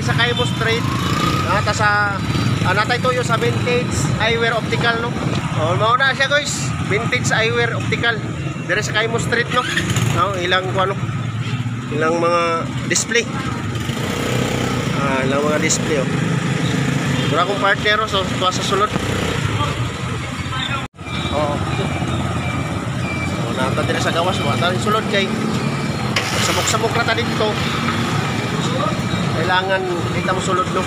Diri sa Caymo Street. Nata sa natay tuyo sa Vintage Eyewear Optical, no. Oh, mao na siya, guys. Vintage Eyewear Optical. Diri sa Caymo Street, no. No, ilang kuno. Ilang mga display. Ilang mga display, oh. Mura akong partner, oh, so tuwa sa sulod. Oo. Oh, nata diri sa gawas, wa ta sulod kay sabok-sabok ra ta dito. Kailangan di ta mosulod, no.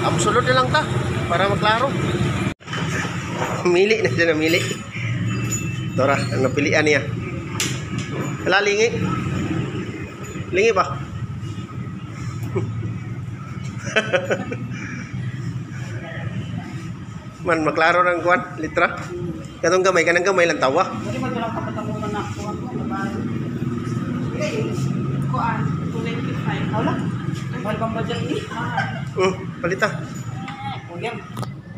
Amo sulod na lang ta para maklaro. Mili na siya, namili. Tora, ang napilian niya. Wala, lingi. Lingi ba? Man, maklaro ng kuan, litra. Katong gamay, kanang gamay lang tawa. Dili man lang kapatang mo na kuan mo ba? Kuan 295. Wala. Mahal bang budget ni? Palita. Kuya.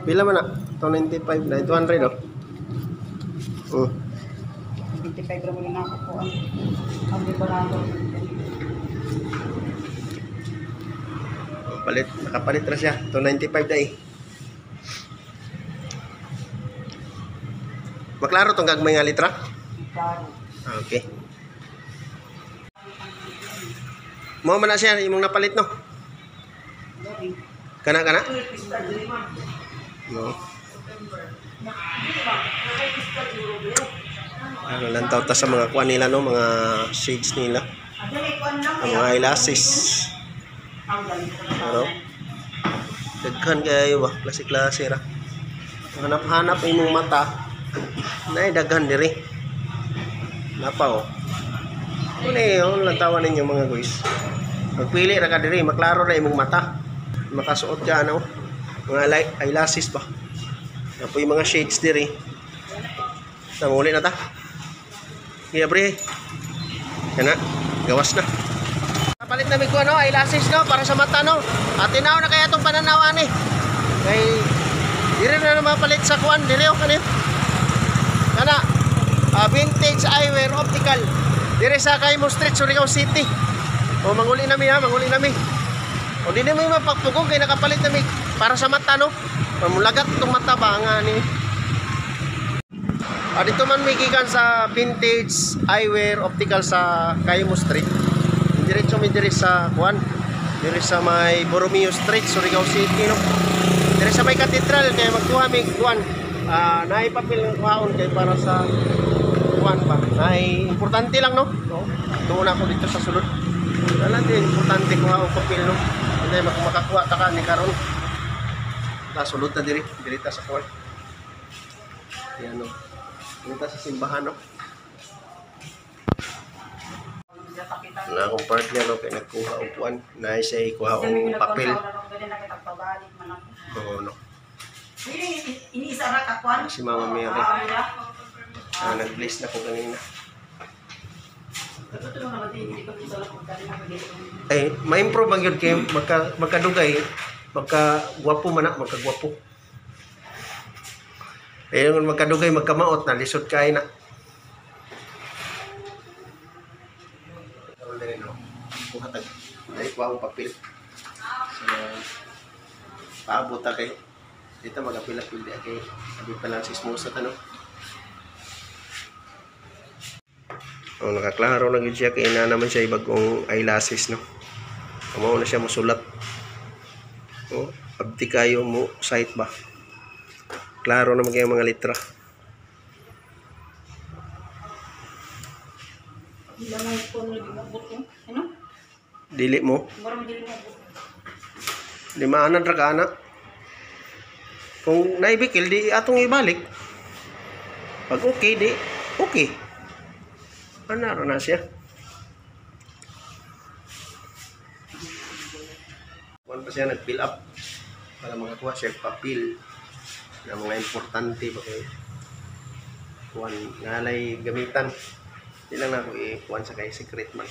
Pila man na? 295 na 200, oh. 25 ra mo na ako kuan. Ang barato. Palit, nakapalit ra siya. 295 na eh. Maklaro tong gagmay nga litra? Klaro. Okay. Mao man na siya imong napalit, no? Kana kana? No. Ano lang ta sa mga kuan nila, no, mga shades nila. Ang mga eyelashes. Ano? Daghan kayo ba? Klase-klase ra. Hanap-hanap imong mata. Nay daghan diri. Napa, oh. Ano eh, oh, lantawan ninyo, mga guys. Magpili ra ka diri, maklaro na imong mata. Makasuot ka, ano, mga eyelashes ba. Napo yung mga shades diri. Namuli na ta. Iya, pre. Kana, gawas na. Palit na mi ko, ano, eyelashes, no, para sa mata, no. At tinaw na kaya itong pananawan eh. Kay diri na naman palit sa kuan, diri oh kanin. Kana, Vintage Eyewear Optical. Diri sa Caymo Street, Surigao City. O manguli nami ha, manguli nami. O di na mi mapagpugong kay nakapalit nami para sa mata, no. Pamulagat itong mata ba nga ni. Dito man may gikan sa Vintage Eyewear Optical sa Caymo Street. Diretso mi diri sa kuan. Diri sa may Borromeo Street, Surigao City, no. Diri sa may cathedral kay magkuha mi kuan. Naay papel ng kuhaon kay para sa kuan ba. Naay importante lang, no. No. Doon ako dito sa sulod. Wala din importante kuha og papel, no. Hindi makakuha ta ka ni karon. Ta sulod ta diri, diri ta sa kuan. Yan, no. Diri ta sa simbahan, no. Na akong partner, no, kay nagkuha og kuan, naay siya kuha og papel. Oo, no. Iniisa ra ka kuan. Si Mama Mary. Nag-bless na ko kanina. Eh, ma-improve ang yun kay magkadugay, magka-gwapo man na, magka-gwapo. Eh, kung magkadugay, magkamaot na, lisod kain na. Karon din, no? Kuha tag, ay, kuha akong papel. So, paabot ta kay, dito mag-apil-apil di kay, sabi pa lang si Smosa ta, no? Oh, nakaklaro na gyud siya kay na naman siya ibagong eyelashes, no. Mao na siya mosulat. Oh, abdi kayo mo sight ba. Klaro naman kayo mga litra. Dili mo. Lima anan ra ka ana. Kung naibikil di atong ibalik. Pag okay di okay. Ana ra na siya. Kuan pa siya nag-fill up para makakuha siya papel na mga importante ba kay kuan ngalay gamitan. Di lang na ako i-kuan sa kay secret man.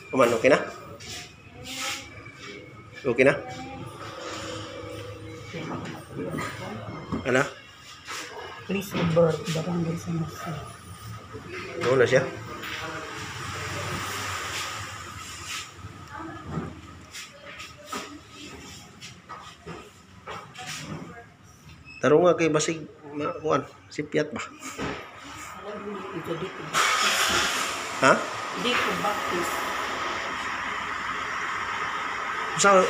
Kuman, okay na? Okay na? Ano? Please revert Barangay San Jose. Doon na siya. Tarong nga kay basig makuan, sipyat ba? Ito dito. Ha? Dito Baptist.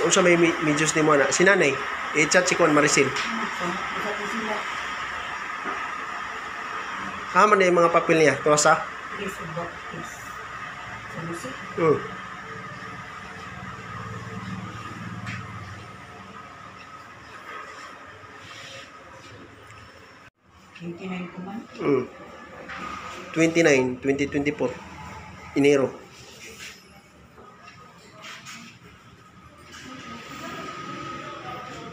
Unsa may medyos nimo na? Si nanay, i-chat si Kuan Maricel. Ito sila. Kama na yung mga papel niya, tuwa sa? Dito Baptist. Sa Lucy. 29 ko man. 29, 2024. Enero.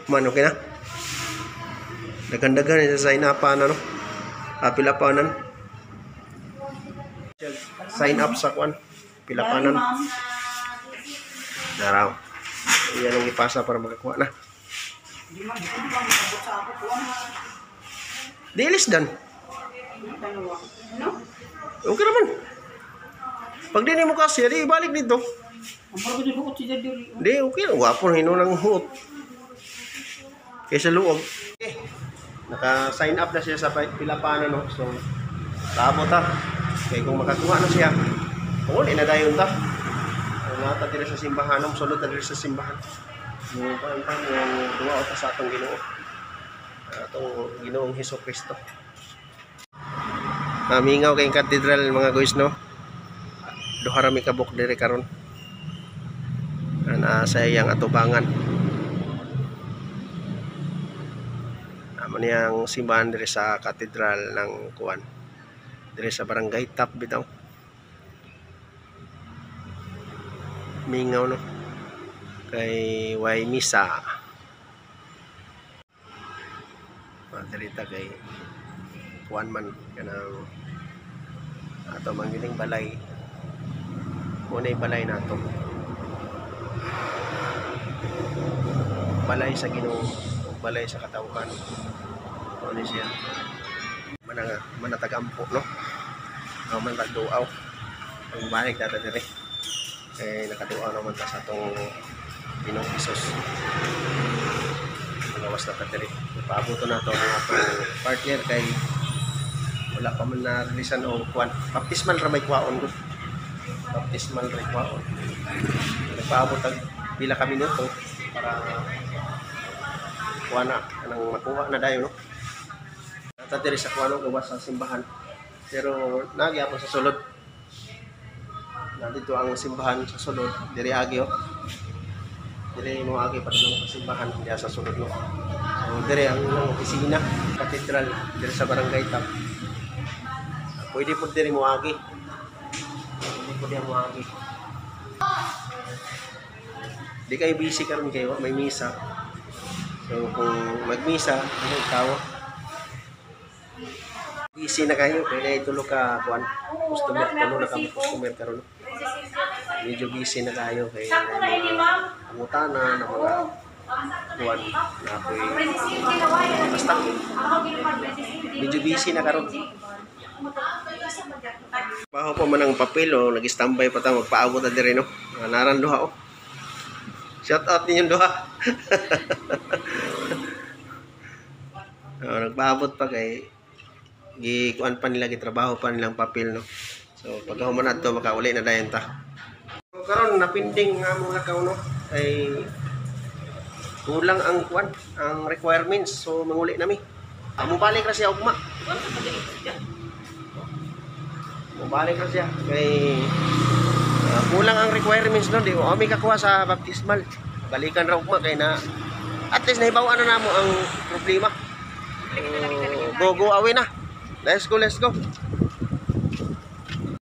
Man, okay na? Daghan-daghan sa sign up ano? Pilapanan. Sign up sa kwan. Pilapanan. Naraw. Iyan ang ipasa para makakuha na. Di man, di ba makabot sa ako kuan. Dilis dan. No? Okay naman. Pag di mo kasi, di ibalik dito. Ang parang ko luot siya diri. Di, okay lang. Wapo, hinunang huot. Kaysa luog. Okay. Naka-sign up na siya sa Pilapano, no? So, tabo ta. Kaya kung makakuha na siya, uli na dayon ta. Ang nata diri sa simbahan, ang sulod na diri sa simbahan. Yung kuan ta, yung duwa ta sa atong Ginoo. Atong Ginoong Hesus Kristo. Namingaw kayong katedral mga guys, no? Duha ra mi kabuk diri karon. Ana sa iyang atubangan. Amo niyang simbahan diri sa katedral ng kuan. Diri sa barangay Top bitaw. Mingaw, no? Kay way misa. Diri ta kay kuan man kanang ato man gining balay. Unay balay nato. Balay sa Ginoo, balay sa katawhan. Ano siya? Mana manatagampo, no? Ang man tagduaw. Ang balik data diri. Eh nakaduaw naman ta sa atong Ginoong Hesus. Magawas na ta diri. Ipaabot na to ang atong partner kay wala pa man na-releasean og kuan. Baptismal ra may kuwaon gud. Baptismal ra kuwaon. Nagpaabot tag pila ka minuto para kuha na, anang makuha na dayon, no? Nata diri sa kuano gawas sa simbahan. Pero nagyapon sa sulod. Nandito ang simbahan sa sulod, diri agi oh. Diri mo agi padulong sa simbahan diya sa sulod, no. So diri ang ilang opisina, katedral diri sa barangay Top. Pwede po diri mo agi. Pwede po diri mo agi. Di kayo busy karon kayo, may misa. So kung magmisa, ano ikaw? Busy na kayo, kaya na itulo ka kuan. Customer, tulo na ka customer karon. Medyo busy na kayo kay pangutana na mga kuan na ako'y basta medyo busy na karon. Baho pa man ang papel o nag-standby pa ta magpaabot na diri, no. Naran duha oh. Shout out ninyong duha. Oh, nagpaabot pa kay gikuan pa nila, gitrabaho pa nilang papel, no. So pag human adto makauli na dayon ta. So, karon napinding nga among lakaw, no, kay kulang ang kuan, ang requirements, so manguli nami. Amo balik ra siya ugma. Mubalik ra siya kay kulang ang requirements, no, di ami kakuha sa baptismal. Balikan ra ugma kay na at least nahibaw na namo ang problema. Go go away na. Let's go, let's go.